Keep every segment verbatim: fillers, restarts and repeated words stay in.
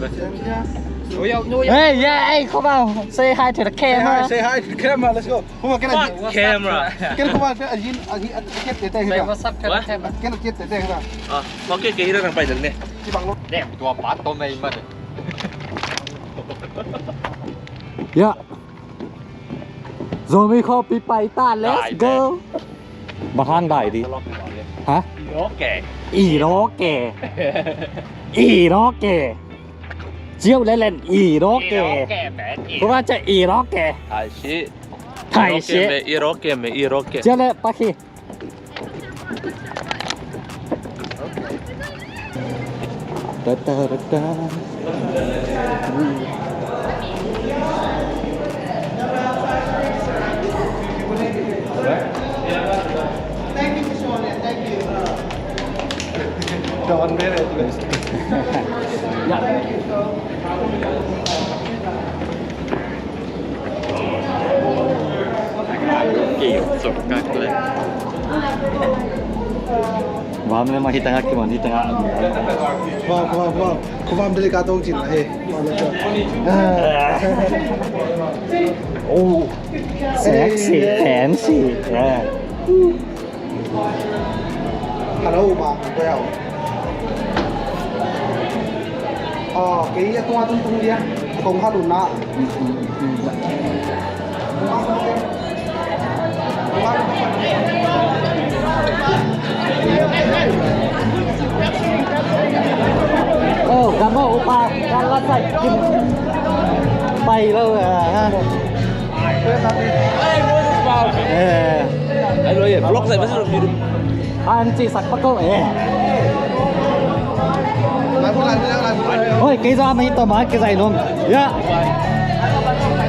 Hey, yeah, hey, come on. Say hi to the camera. Say hi, say hi to the camera. Let's go. Come on, can I Fuck get camera. Can I come on? Can I get, I get, I get, I get, I get, I get. Say what's up to the camera. Can I get, I get, I get. Ah, okay, okay, hira nang pai dal ne. Ci bang lo. Damn, tua pat to mai ma de. Yeah. Zomi khawpi pai ta, let's go. Bang hang dai di? Ha? Iroke. Iroke. Iroke. Ciau le len iroke. Iroke, man. Kuma ca iroke. Thai shi. Thai shi. Iroke me, iroke me, iroke. Ciau le pakhi. Da, da, da, da. Thank you, Mister Wang. Thank you. Don Mary. Yeah. Kiu suk kak le. Vam le ma hi tanga ki mon hi tanga. Vam, vam, vam. Ko vam dele ka tong cin la he. Oh, sexy, fancy. Yeah. Hello, ma, well. Oh, kei a tung a tung tung dia. Kong ha lu na. Oh, kamu upa, kalau saya kim, pai lo, ah. Eh. Ai, lo ye, vlog sai, mesti lo biru. An ci sak pa ko, eh. Oi, kei za ma hi to ma, kei za i nom. Ya.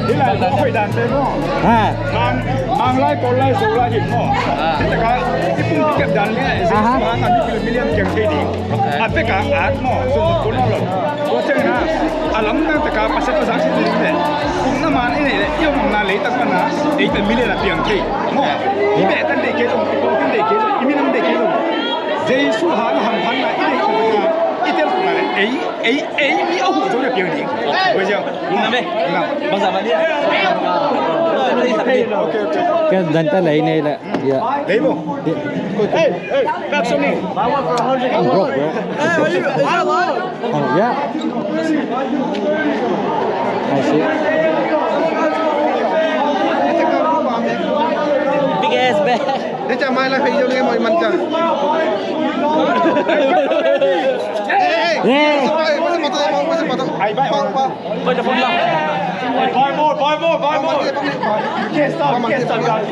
Hi lai ko khoi dan te mo. Ha. Mang, mang lai ko lai so lai hi mo. Hi ta ka, i pung kep dan le, i sing mang an million kiang te di. A pek a at mo, so ko no lo. Tua ciangin a lamdang takin Pasian tawh zak khit ding leh, ukna man i neih leh i omna leitak pan a eite million a piang thei maw. I beh tan deih kei zong, i pawlpi deih kei zong, i minam deih kei zong, Jesu hang a hamphatna i deih tak a i tel khit leh ei, ei, ei mi a huh zo a piang ding. Tua ciang ukna me. Bangzah mah dia. Ken zan ta lei nei leh. Lei maw. Hey, hey, grab something. Bro, bro. Hey, are you, are you alive? Oh, yeah. I see. Big ass bag. Hey, hey, hey. Hey, hey, hey. Hey. Hey. Hey. Buy more, buy more, buy more. Get some, get some, guys.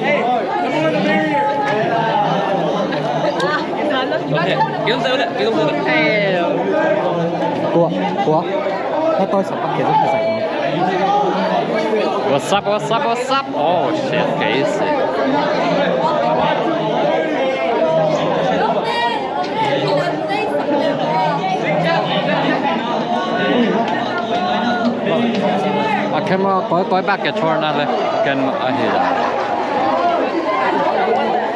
What's up, what's up, what's up? Oh shit, okay, easy. A camera koi koi bak ke chor na le ken a hi la.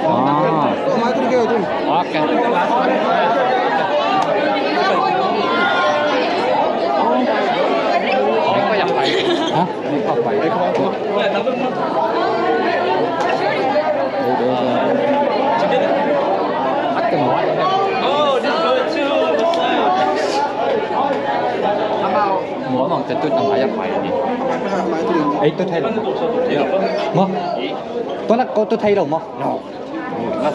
Ah. Okay. Ha? Ei, tu thei lo. Mo? Tu nak ko tu thei lo mo? No. Ah.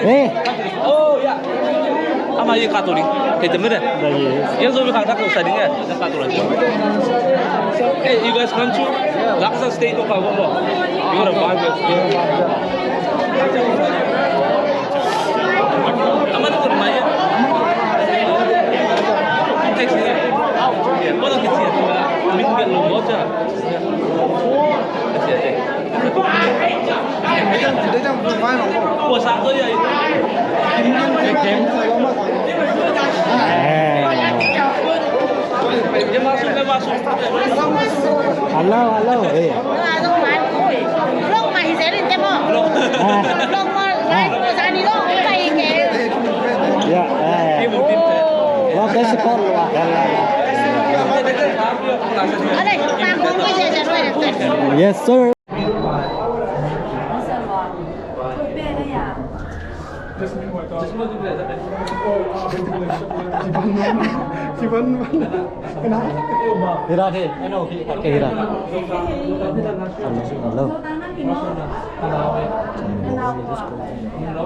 Hey. Ama ye katolik. Kei tem ne. Ye zo bi kang tak sa ding eh. Hey, you guys come to Laksa State of Power. You wanna buy this? Hello, hello. Eh. Yeah, eh. Well, that's a call. Yes, sir. Hira, hey, I know, okay, Hira. Hello, hello.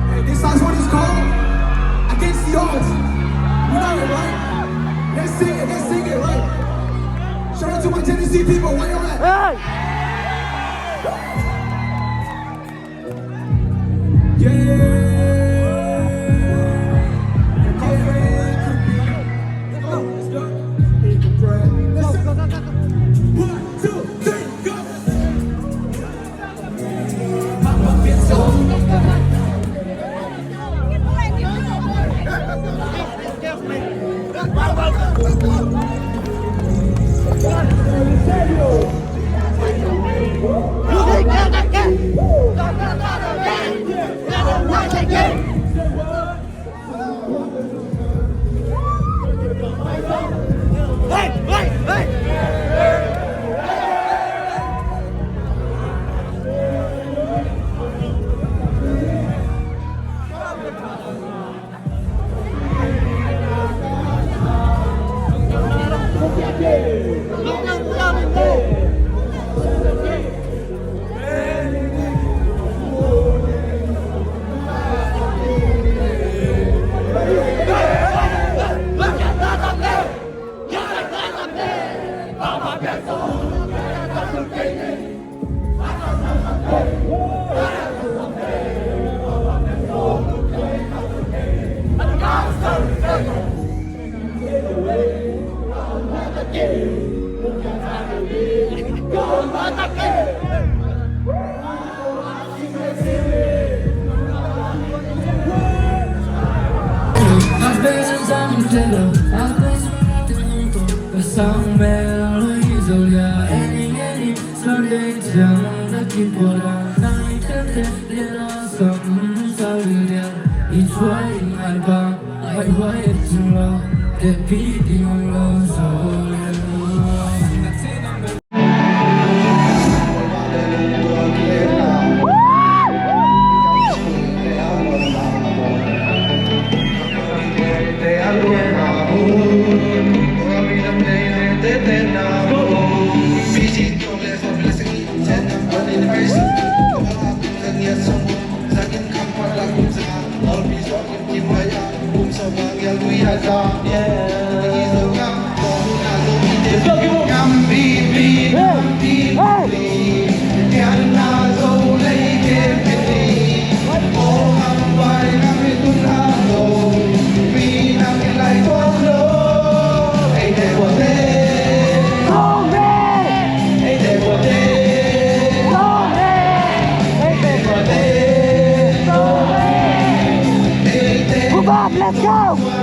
Hey, this last one is called Against the Odds. You know it, right? Let's sing it, let's sing it, right? Shout out to my Tennessee people, where you at? Hey! Yeah. One, two, three, go. Let's go!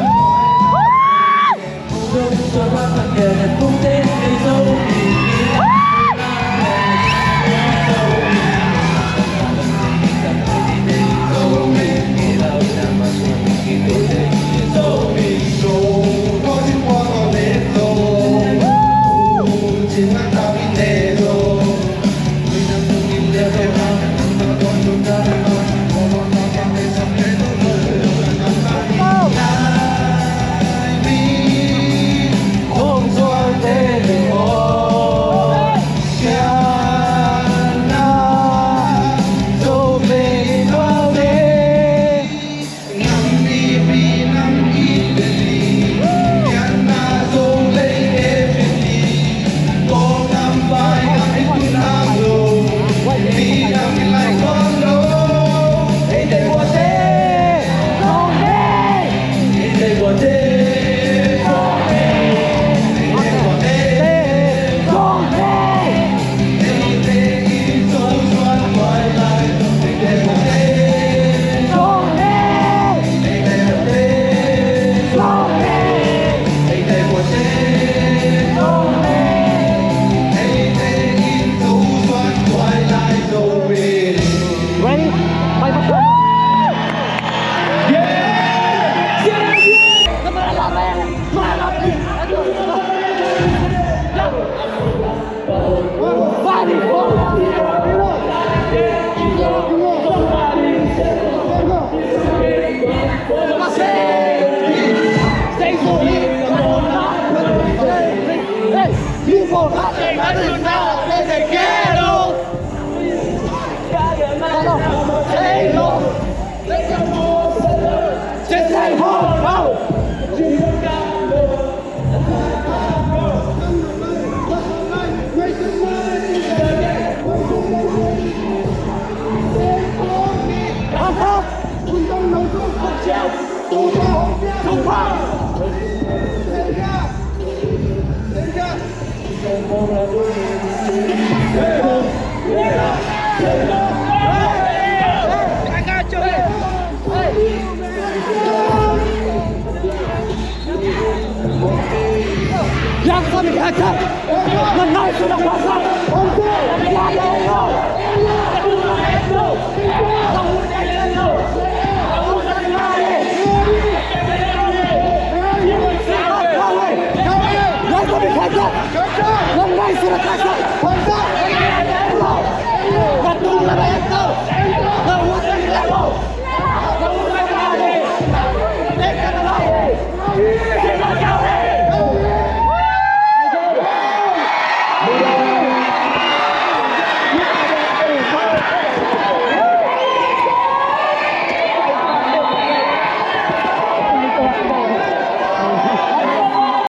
Ready?